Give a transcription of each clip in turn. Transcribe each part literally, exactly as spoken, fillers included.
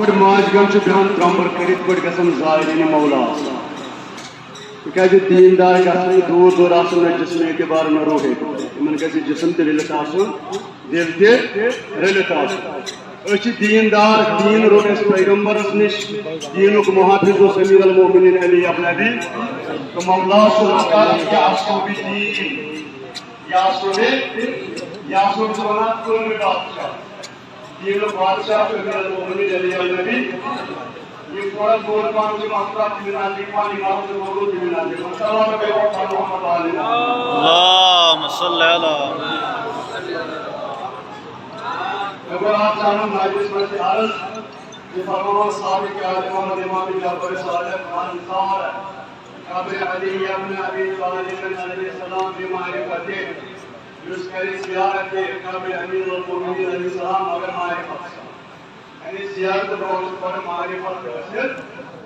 پٲٹھۍ ماجہِ گَن چھُ بیٚہان ترٛمبر کٔرِتھ، پٲٹھۍ گژھن زارِ یعنی مولا آسُن۔ تِکیٛازِ دیٖندار گژھن نہٕ دوٗر دوٗر آسُن، نہ جسمہٕ اعتبار نہ روح اعتبار۔ یِمن گژھِ جسم تہِ رٔلِتھ آسُن، دِل تہِ رٔلِتھ آسُن۔ أسۍ چھِ دیٖندار، دیٖن روٚٹ اَسہِ پیغمبرس نِش، دیٖنُک محافظ اوس امیر المومنین علی ابن ابی، تہٕ مولا سُنٛد وقار یہِ آسو بہِ دیٖن، یہِ آسو بہِ، یہِ آسو بہِ وَنان قٲمہِ بادشاہ۔ دیٖنُک بادشاہ چھُ امیر المومنین علی ابن ابی۔ یہِ تھوڑا بہت پانہٕ چھِ مسئلہ تہِ مِلان، یہِ پانہٕ یہِ مسئلہ چھُ موضوع تہِ مِلان، یہِ مسئلہ چھُ محمد علی۔ اللهم صل علی۔ مےٚ کوٚر اَتھ جامع مسجدس منٛز تہِ عرض، یہِ فرماوان صاحب کہِ عالم محمد امام جعفر صادق انصار قبر علی ابن ابی طالب علیہ السلام بمعرفته، یُس کرِ زیارت قبر امیر المومنین علیہ السلام مگر معرفت سان۔ یعنی زیارت برونٛہہ چھُ گۄڈٕ معرفت حٲصِل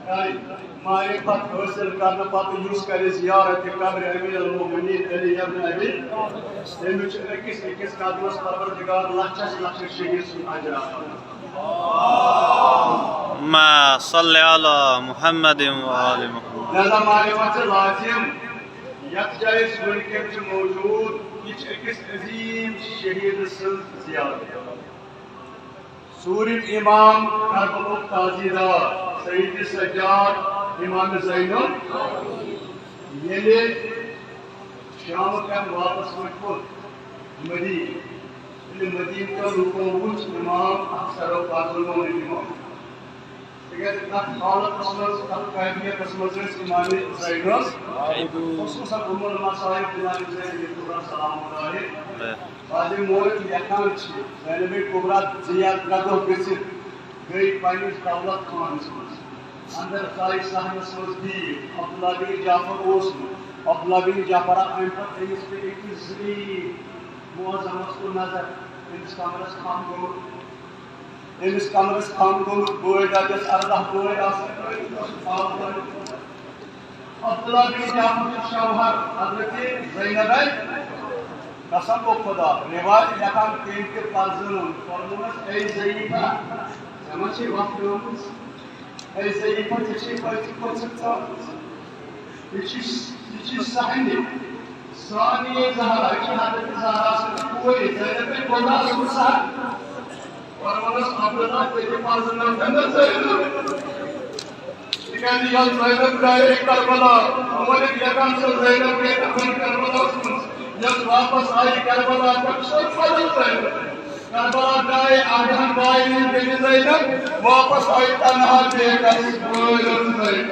کرٕنۍ۔ معرفت حٲصِل کرنہٕ پتہٕ یُس کرِ زیارت قبر امیر المومنین علی ابن ابی، تٔمِس چھُ أکِس أکِس قدمس پروردگار لچھس لچھس شہیٖد سُنٛد اجر عطا کران۔ اللهم صل علی محمد و آل محمد۔ لہذا معرفت چھِ لازم۔ یتھ جایہِ أسۍ وٕنکیٚن چھِ موجود، یہِ چھِ أکِس عظیٖم شہیٖد سٕنٛز زیارت۔ ژوٗرِم امام کربلُک تازیدار سید سجاد امام زینُل، ییٚلہِ شام پٮ۪ٹھ واپس ووٚتھمُت مدیٖنہٕ، ییٚلہِ مدیٖنہٕ کٮ۪و لوٗکو وُچھ امام اکثرو فاضل گوٚو نہٕ امام۔ تِکیٛازِ تَتھ حالتس منٛز، تَتھ کیفیتس منٛز ٲسۍ امام زینس، خصوٗصاً ام المصائب امام زین بنت الرحمن سلام اللہ علیہ۔ بعض مورخ لیکھان چھِ، زینب کبریٰ زٕ یا ترٛےٚ دۄہ گٔژھِتھ گٔے پننِس دولت خانس منٛز۔ اندر ژایہِ صحنس منٛز بیٖٹھ۔ عبداللہ بن جعفر اوس نہٕ۔ عبداللہ بن جعفر آو امہِ پتہٕ أمِس پیٚیہِ أکِس ضعیف معظمس کُن نظر۔ أمِس کمرس خم گوٚمُت۔ أمِس کمرس خم گوٚمُت۔ بٲے دادٮ۪س ارداہ بٲے آسان۔ عبداللہ بن جعفر شوہر حضرت زینب۔ قسم گوٚو خدا، رواج لیکھان تٔمۍ تہِ پرزنُن، فرموونس، اے ضعیفہ، ژےٚ ما چھے وۄتھ پیمٕژ؟ اے ضعیفہ، ژےٚ چھے پٔژھِ پٔژھِس ژامٕژ؟ یہِ چھِ، یہِ چھِ صحنہِ ثانیہ زہرا، یہِ چھِ حضرت زہرا سٕنٛز کورِ، زینب بن کبریٰ سُنٛد صحن۔ فرموونس، عبداللہ، ژےٚ تہِ پرزناو مےٚ زینب۔ تِکیٛازِ یۄس زینب درٛایے کربلا، مورخ لیکھان، سۄ زینب گٔے دفن کربلاہس منٛز، یۄس واپس آیہِ کربلا پٮ۪ٹھ، سۄ بدل زینب۔ کربلا درٛایے اردہن باین ہٕنٛز بیٚنہِ زینب، واپس آیہِ تنہا بیٹس بٲے زینب۔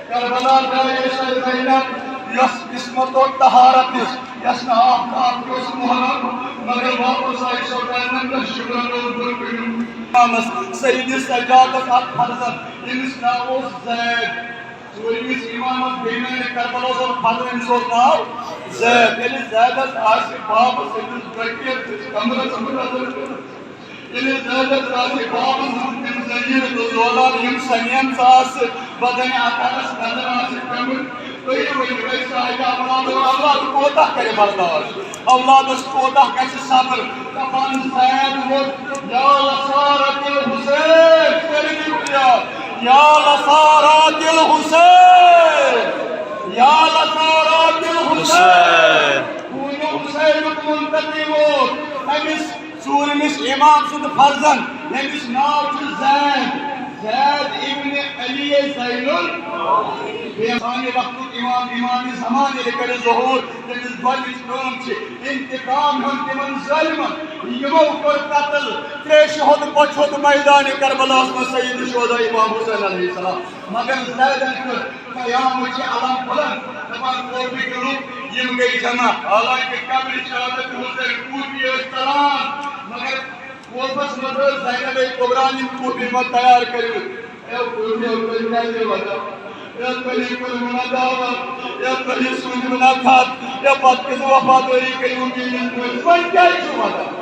کربلا درٛایے سۄ زینب، یۄس عصمت و طہارت دِژ، یۄس نہٕ آفتاب تہِ اوس محرم، مگر واپس آیہِ سۄ زینب، یۄس شُکرن اوس بُرٕ کٔرِتھ۔ امامس سید سجادس اکھ فرزند، ییٚمِس ناو اوس زید۔ ژوٗرمِس امامس بیٚیہِ ناوِ کربلا اوس اکھ فرزند، أمِس اوس ناو زید۔ ییٚلہِ زیدس آسہِ بابہٕ سٕنٛدِس بقیع کِس کمرس منٛز نظر کٔرمٕژ، ییٚلہِ زیدس آسہِ بابہٕ سٕنٛز تِم زنجیٖرٕ تہٕ زولان، یِم سنیمژٕ آسہٕ بدنِ اطہرس نظر آسہِ پیمٕژ، تُہۍ ؤنِو، أسۍ آیہِ اولاد، اولاد کوتاہ کرِ برداشت؟ اولادس کوتاہ گژھِ صبر؟ دپان زید ووٚتھ، یا لسارات الحسین، کٔرِو یاد، یا لسارات الحسین، یا لسارات الحسین۔ خوٗنِ حسینُک منتقم ووت، أمِس ژوٗرمِس امام سُنٛد فرزند، ییٚمِس ناو چھُ زید، زید ابن علی زین ال-، بیٚیہِ سانہِ وقتُک امام، امام زمان ییٚلہِ کرِ ظہوٗر، تٔمِس گۄڈٕنِچ کٲم چھِ انتقام ہیوٚن تِمن ظٲلمن، یِمو کوٚر قتل تریشہِ ہُنٛد بۄچھِ ہُنٛد میدانِ کربلاہس منٛز سید شہدا امام حسین علیہ السلام۔ مگر زیدن کٔر قیامٕچ علم بلند، دپان کوفٕکۍ لُکھ یِم گٔے جمع، حالانکہ قبرِ شہادت حسین کوفی ٲسۍ ژلان، مگر کوفس منٛز ٲس زینب کبریٰ یِم کوفی منٛز تیار کٔرمٕتۍ۔ اے کوفیو، تُہۍ کیٛازِ وَدان؟ اے تُہۍ کٔرِو نہ دعوت، اے تُہۍ سوٗزِو نہ خط، اے پتہٕ کِژھ وفادٲری کٔرِو میٛٲنِس بٲیِس؟ وۄنۍ کیٛازِ چھِو وَدان؟